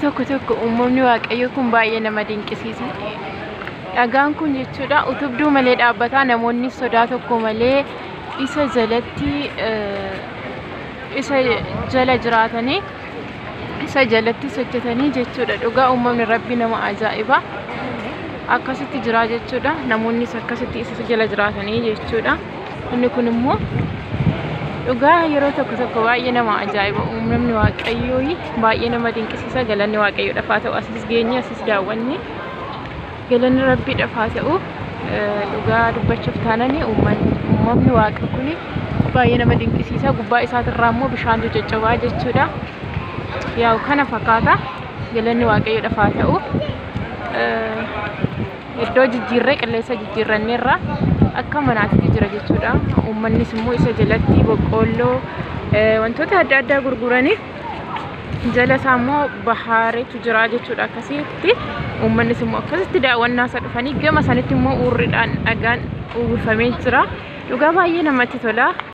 Tokko tokko uumamni Waaqayyoo kun baay'ee nama dinqisiisa. Dhagaan kun jechuudha utubduu malee dhaabbataa, namoonni sodaa tokko malee isa jalatti isa jala jiraatanii isa jalatti hojjetanii jechuudha. Dhugaa uumamni Rabbi nama ajaa'iba. Akkasitti jira jechuudha. Namoonnis akkasitti isa jala jiraatanii jechuudha. Inni kun immoo dhugaa yeroo tokko tokko baay'ee nama ajaa'iba. Uumamni Waaqayyoo baay'ee nama dinqisiisa. Galanni Waaqayyoodhaaf haa ta'u, asis geenye asis daawwanne galanni Rabbiidhaaf haa ta'u. Dhugaa dubbachuuf taanani uumamni Waaqa kun baay'ee nama dinqisiisa. Gubbaa isaatirraa immoo bishaantu caccabaa jechuudha. Yaa'u kana fakkaata. Galanni Waaqayyoodhaaf haa ta'u. Iddoo jijjiirree qilleensa jijjiirranneerra akka manaatti jira jechuudha. Uummannis immoo isa jalatti boqqoolloo, wantoota adda addaa gurguranii, jala isaa immoo bahaareetu jira jechuudha akkasitti. Uummannis immoo akkasitti daawwannaa isa dhufanii, gama sanitti immoo uurriidhaan dhagaan uwwifamee jira. Dhugaa baay'ee namatti tola.